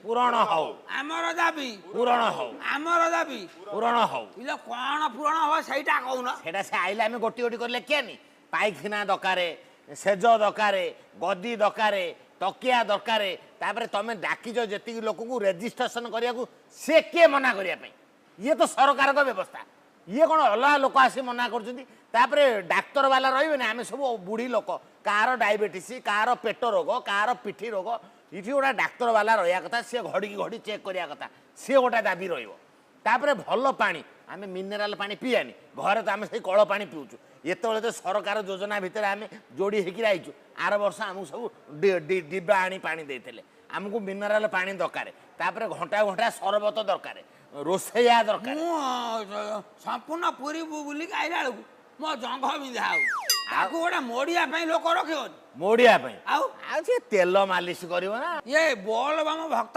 ପୂରଣ ହଉ। ଆମର ଦାବି ପୂରଣ ହଉ। ଆମର ଦାବି ପୂରଣ ହଉ। ଇଲୋ, କଣ ପୂରଣ ହବ ସେଇଟା କହୁନ। ସେଇଟା ସେ ଆଇଲେ ଆମେ ଗୋଟି ଗୋଟି କରି ଲେଖିଆନି। ପାଇଖାନା ଦରକାରେ, ସେଜ ଦରକାରେ, ଗଦି ଦରକାରେ, ତକିଆ ଦରକାରେ। ତାପରେ ତମେ ଡାକିଛ ଯେତିକି ଲୋକଙ୍କୁ ରେଜିଷ୍ଟ୍ରେସନ କରିବାକୁ, ସେ କିଏ ମନା କରିବା ପାଇଁ? ଇଏ ତ ସରକାରଙ୍କ ବ୍ୟବସ୍ଥା, ଇଏ କ'ଣ ଅଲଗା ଲୋକ ଆସି ମନା କରୁଛନ୍ତି? ତାପରେ ଡାକ୍ତର ବାଲା ରହିବେନି? ଆମେ ସବୁ ବୁଢ଼ୀ ଲୋକ, କାହାର ଡାଇବେଟିସ୍, କାହାର ପେଟ ରୋଗ, କାହାର ପିଠି ରୋଗ। ଏଠି ଗୋଟେ ଡାକ୍ତର ବାଲା ରହିବା କଥା, ସିଏ ଘଡ଼ିକି ଘଡ଼ି ଚେକ୍ କରିବା କଥା, ସିଏ ଗୋଟେ ଦାବି ରହିବ। ତାପରେ ଭଲ ପାଣି, ଆମେ ମିନେରାଲ ପାଣି ପିଆନି, ଘରେ ତ ଆମେ ସେଇ କଳ ପାଣି ପିଉଛୁ। ଏତେବେଳେ ତ ସରକାର ଯୋଜନା ଭିତରେ ଆମେ ଯୋଡ଼ି ହେଇକି ଆଇଛୁ। ଆର ବର୍ଷ ଆମକୁ ସବୁ ଡିବା ଆଣି ପାଣି ଦେଇଥିଲେ। ଆମକୁ ମିନେରାଲ ପାଣି ଦରକାର। ତାପରେ ଘଣ୍ଟା ଘଣ୍ଟା ସରବତ ଦରକାର, ରୋଷେଇଆ ଦରକାର। ମୁଁ ସମ୍ପୂର୍ଣ୍ଣ ପୁରୀ ବୁଲିକି ଆଇଲା ବେଳକୁ ମୋ ଜଙ୍ଘ ବିନ୍ଧା ଆଉ ତାକୁ ଗୋଟେ ମୋଡ଼ିବା ପାଇଁ ଲୋକ ରଖିବନି? ମୋଡ଼ିବା ପାଇଁ? ଆଉ ଆଉ ସେ ତେଲ ମାଲିସ କରିବ ନା। ଇଏ ବୋଲ ବାମ ଭକ୍ତ।